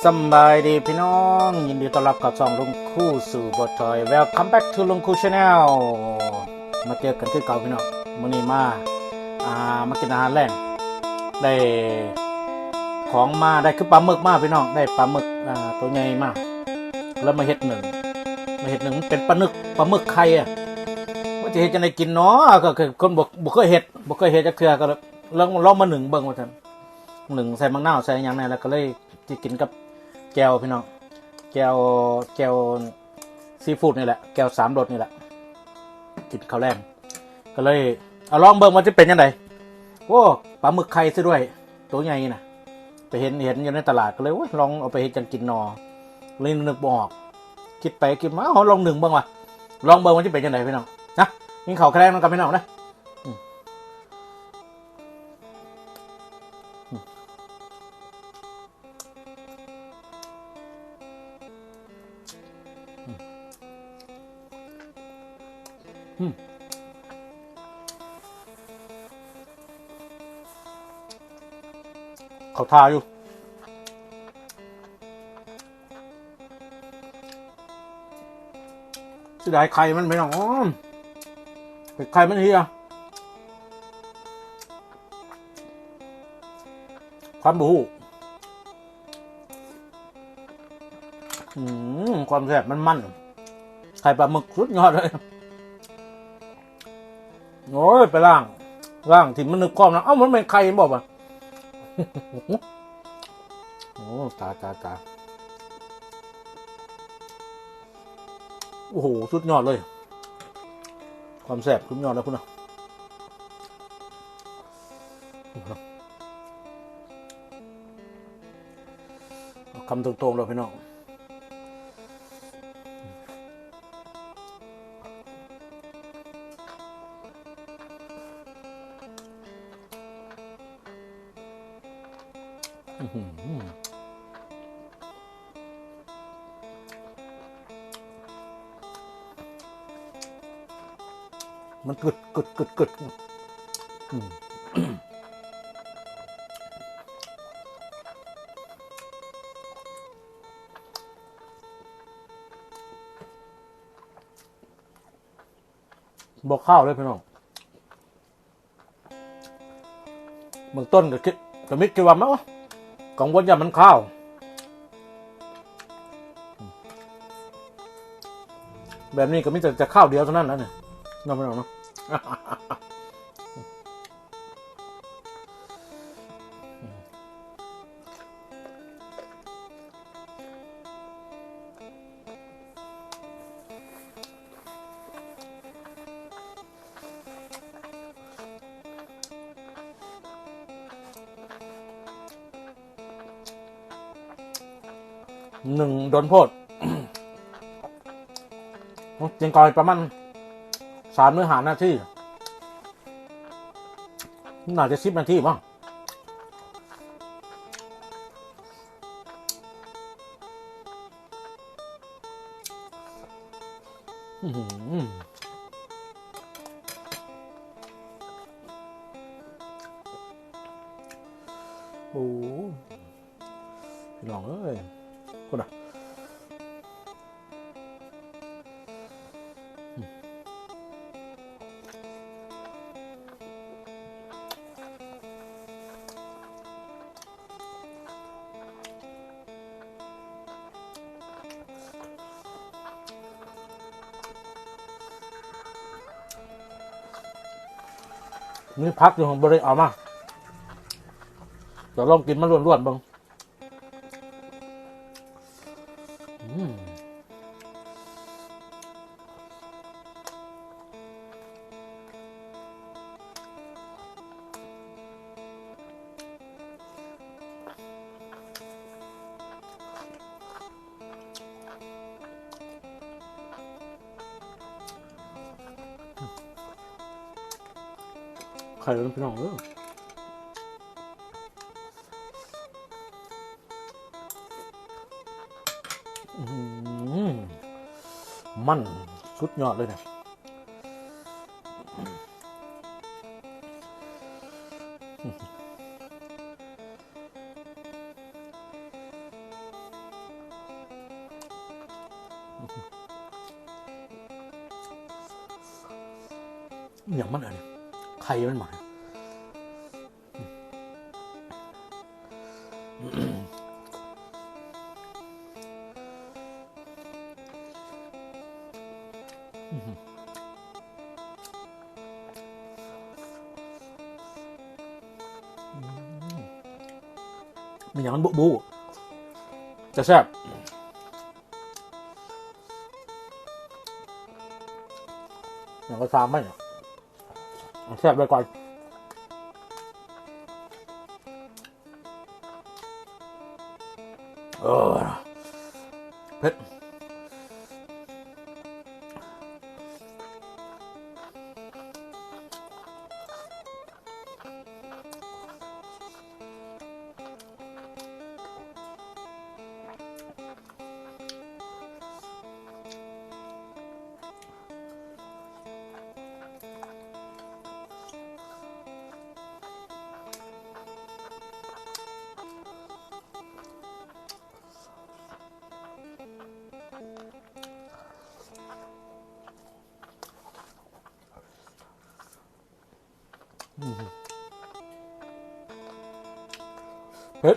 ສຳບາຍດີພີ່ນ້ອງ ຍິນດີຕ້ອນຮັບເຂົ້າຊ່ອງລຸງຄູສູ່ບໍ່ຖອຍ Welcome back to ລຸງຄູ Channel ມາເຈີກັນຄືເກົ່າພີ່ນ້ອງ ມື້ນີ້ມາ ອ່າ ມາກິນອາຫານແລງ ໄດ້ຂອງມາ ໄດ້ຄືປາໝຶກມາພີ່ນ້ອງ ໄດ້ປາໝຶກ ອ່າ ໂຕໃຫຍ່ມາ ແລ້ວມາເຮັດໜຶ້ງ ມາເຮັດໜຶ້ງ ມັນເປັນປາໝຶກ ປາໝຶກໄຂ່ອະ ວ່າຈະເຮັດຈັ່ງໃດກິນເນາະ ກໍຄືຄົນບໍ່ ບໍ່ເຄີຍເຮັດ ບໍ່ເຄີຍເຮັດຈັກເທື່ອ ກໍລອງ ລອງມາໜຶ້ງເບິ່ງວ່າຊັ້ນ ໜຶ້ງໃສ່ໝາກນາວໃສ່ຫຍັງແດ່ ແລ້ວກໍເລີຍ ທີ່ກິນກັບແຈ່ວພີ່ນ້ອງ ແຈ່ວ ແຈ່ວຊີຟູດນີ້ແຫຼະ ແຈ່ວສາມລົດນີ້ແຫຼະ ກິນເຂົ້າແລງ ກໍເລີຍ ເອົາລອງເບິ່ງວ່າຊິເປັນຈັ່ງໃດ ໂອ້ ປາໝຶກໄຂ່ຊະດ້ວຍ ໂຕໃຫຍ່ນະ ໄປເຫັນ ເຫັນຢູ່ໃນຕະຫຼາດ ກໍເລີຍ ໂອ້ຍ ລອງເອົາໄປເຮັດຫຍັງກິນນໍ ເລີຍນຶກບໍ່ອອກ ຄິດໄປຄິດມາ ເຮົາລອງໜຶ້ງເບິ່ງວ່າ ລອງເບິ່ງວ່າຊິເປັນຈັ່ງໃດພີ່ນ້ອງ ນະ ກິນເຂົ້າແລງນຳກັນພີ່ນ້ອງເດີ ອືມ ອືມ ອືມ ອືມ ເຂົ້າທ່າຢູ່ ເສຍດາຍໄຂ່ມັນໄປເນາະ ໂອ້ຍ ໄຂ່ມັນເຫ່ຍ ຄວາມບໍ່ຮູ້ ອືມ ຄວາມແຊບມັນໆ ໄຂ່ປາໝຶກສຸດຍອດເລີຍ ໂອ້ຍ ໄປລ້າງ ລ້າງຖິ້ມມັນນຶກຄວາມນະ ເອົ້າ ມັນແມ່ນໄຂ່ບໍ່ວະ ໂອ້ ຕາຍ ຕາຍ ຕາຍ ໂອ້ໂຫ ສຸດຍອດເລີຍ ຄວາມແຊບສຸດຍອດເລີຍພຸ້ນນະ ຄຳໂຕໆ ເລີຍພີ່ນ້ອງ ອືຫື ມັນກຶດ ກຶດ ກຶດ ກຶດ ອືມ ບໍ່ຄາວເລີຍພີ່ນ້ອງ ເບື້ອງຕົ້ນກໍຄິດ ກໍມີຄິດວ່າ ໂອ້ ກັງວົນຢ້ານມັນຄາວ ແບບນີ້ກໍມີແຕ່ ແຕ່ຄາວດຽວເທົ່ານັ້ນແຫຼະນີ້ ເນາະ ພີ່ນ້ອງເນາະ. ໜຶ້ງດົນໂພດ ກິນເຂົ້າປະມານສາມຫຼືຫ້ານາທີ ໜ້າຈະສິບນາທີບໍ່. ອືຫື ໂອ້ ພີ່ນ້ອງເອີຍ ພຸ້ນນະ. ມີຜັກຢູ່ ບໍ່ໄດ້ເອົາມາ ຈະລອງກິນມັນລ້ວນໆເບິ່ງ. ອືມ ໄຂ່ເດີພີ່ນ້ອງເດີ. ອືມ ມັນສຸດຍອດເລີຍນີ້. ອືມ ອືມ ອີ່ຫຍັງມັນອັນນີ້ ໄຂ່ມັນໝາກ ມີຫຍັງມັນບຸໆ ແຕ່ແຊບ ຫຍັງກໍຊ່າງມັນ ແຊບໄວ້ກ່ອນ ເອີ ເຜັດ. ອືມ ເຜັດ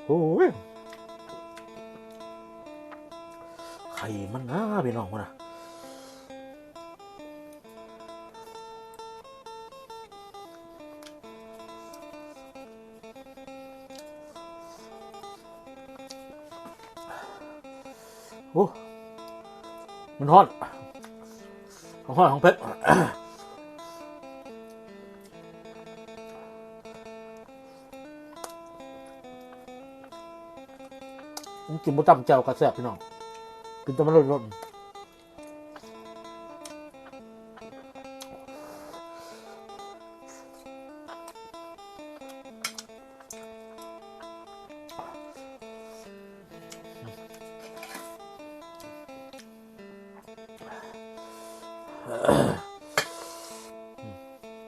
ໂອ້ຍ ໄຂ່ມັນນະ ພີ່ນ້ອງ ພຸ້ນນະ. ໂອ້ ມັນຮ້ອນ ທັງຮ້ອນທັງເຜັດ ກິນບໍ່ຈ້ຳແຈ່ວກໍແຊບ ພີ່ນ້ອງ ກິນແຕ່ມັນລົດໆ.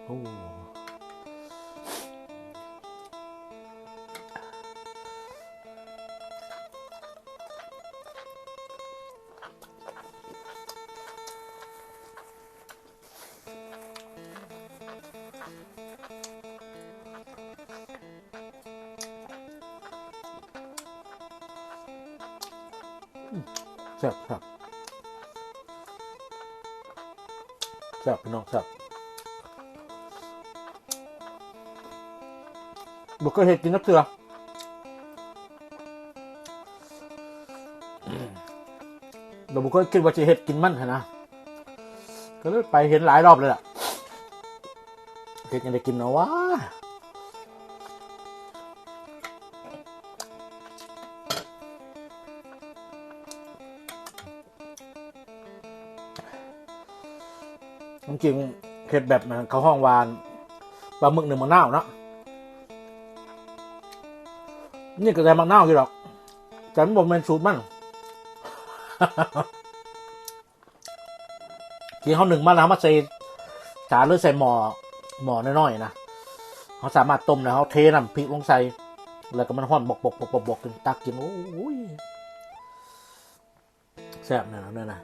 ໂອ້ ອືມ ແຊບ ແຊບ ແຊບ ພີ່ນ້ອງ ແຊບ ບໍ່ເຄີຍເຮັດກິນຈັກເທື່ອ. ແລ້ວບໍ່ເຄີຍຄິດວ່າຊິເຮັດກິນມັນຫັ້ນນະ ກໍເລີຍໄປເຫັນຫຼາຍລອບເລີຍລະ ເຮັດຫຍັງໄດ້ກິນເນາະວະ. ຄວາມຈິງເຮັດແບບນັ້ນ ເຂົາຮ້ອງວ່າ ປາໝຶກໜຶ້ງໝາກນາວເນາະ ນີ້ກໍໃສ່ໝາກນາວຢູ່ດອກ ແຕ່ມັນບໍ່ແມ່ນສູດມັນ ທີ່ເຮົາໜຶ້ງມາແລ້ວ ເຮົາມາໃສ່ຈານ ຫຼື ໃສ່ໝໍ້ ໝໍ້ນ້ອຍໆນະ ເຮົາສາມາດຕົ້ມແລ້ວ ເຮົາເທນ້ຳພິກລົງໃສ່ ແລ້ວກໍມັນຮ້ອນບອກໆໆໆ ກິນ ຕັກກິນ ໂອ້ຍ ແຊບແນ່ນອນເດີນະ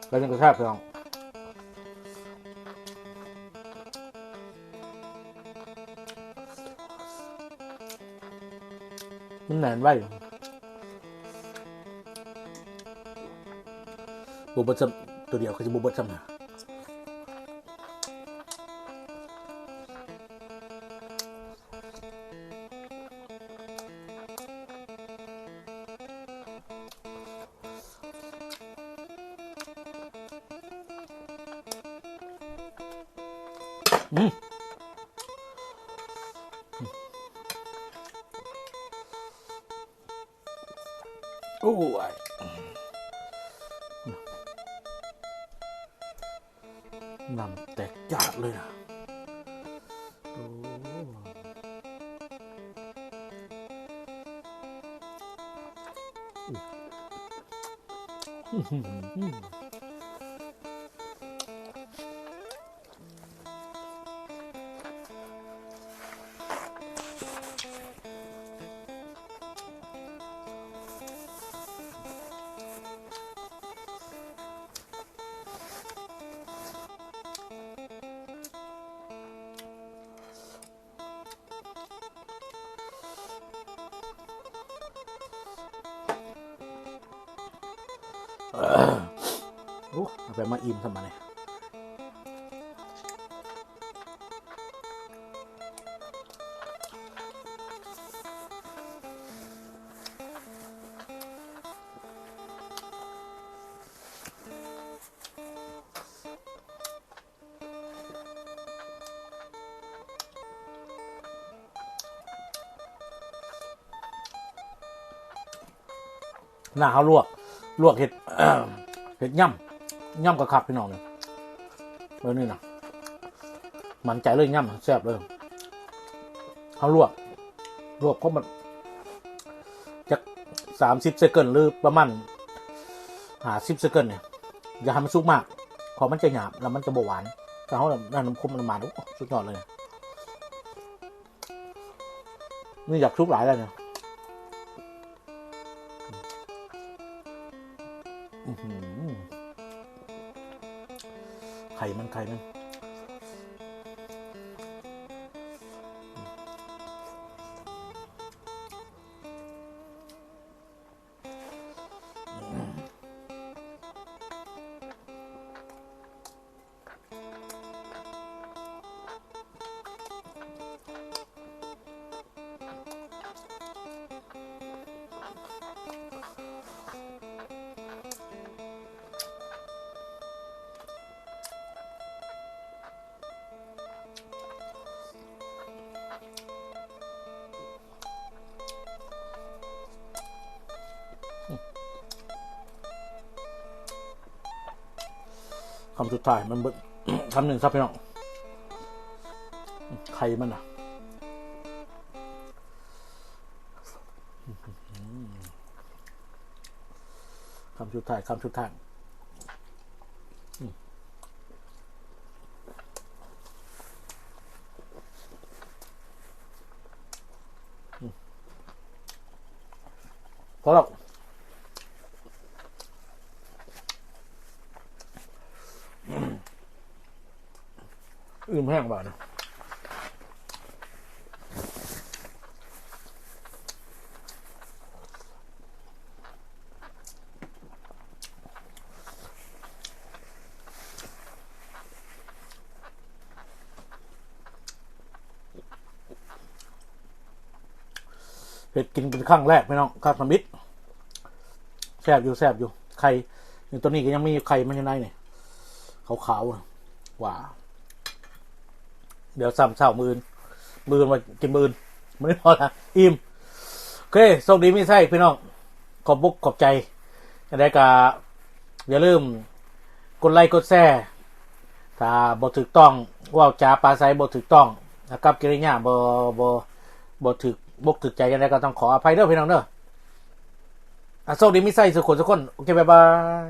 ແລ້ວຍັງກໍແຊບ ພີ່ນ້ອງ ມັນແໜ້ນໄວ ບໍ່ເບິດຊ້ຳ ໂຕດຽວກໍຊິບໍ່ເບິດຊ້ຳນະ. ອືມ ໂອ້ຍ ນ້ຳແຕກຈາດເລີຍນະ ໂອ້ ອືມ. ໂອ້ ເອົາໄປມາອີ່ມຊະບາດນີ້. ໜ້າເຮົາລວກ ລວກເຮັດ ເຮັດຍຳ ຍຳກະຄັກພີ່ນ້ອງ ແບບນີ້ນະ ໝັ້ນໃຈເລີຍ ຍຳແຊບເລີຍ. ເຮົາລວກ ລວກຄົບມັນຈັກສາມສິບເຊັກເກີນ ຫຼືປະມານຫ້າສິບເຊັກເກີນນີ້ ຢ່າໃຫ້ມັນສຸກມາກ ເພາະມັນຈະຫຍາບ ແລ້ວມັນຈະບໍ່ຫວານ. ຖ້າເຮົານັ້ນ ນ້ຳຄົມນ້ຳຫວານ ໂອ້ ສຸດຍອດເລີຍ. ນີ້ຢາກສຸກຫຼາຍແລ້ວນີ້. ອືຫື ໄຂ່ມັນ ໄຂ່ມັນ. ຄຳສຸດທ້າຍມັນເບິດ ຄຳໜຶ່ງຊະພີ່ນ້ອງ ໄຂ່ມັນນະ. ຄຳສຸດທ້າຍ ຄຳສຸດທ້າຍ. ອືມ ອືມ ພໍແລ້ວ. ອີ່ມແຮງບາດນີ້. ເຮັດກິນເປັນຄັ້ງແລກພີ່ນ້ອງ ຄັ້ງທຳອິດ. ແຊບຢູ່ ແຊບຢູ່ ໄຂ່ ນີ້ ໂຕນີ້ກໍຍັງມີໄຂ່ມັນຢູ່ໃນນີ້ ຂາວໆ ຫວາ ດຽວຊ້ຳເຊົ້າມື້ອື່ນ ມື້ອື່ນວ່າກິນມື້ອື່ນ ມື້ນີ້ພໍລະ ອີ່ມ. ໂອເຄ ໂຊກດີມີໄຊພີ່ນ້ອງ ຂອບອົກຂອບໃຈ. ຈັ່ງໃດກໍຢ່າລືມກົດໄລກົດແຊ ຖ້າບໍ່ຖືກຕ້ອງ ເວົ້າຈາປາໄສບໍ່ຖືກຕ້ອງ ອາກັບກິລິຍາບໍ່ ບໍ່ ບໍ່ຖືກອົກຖືກໃຈ ຈັ່ງໃດກໍຕ້ອງຂໍອະໄພເດີພີ່ນ້ອງເດີ. ອາ ໂຊກດີມີໄຊສູ່ຄົນ ສູ່ຄົນ. ໂອເຄ ບາຍບາຍ.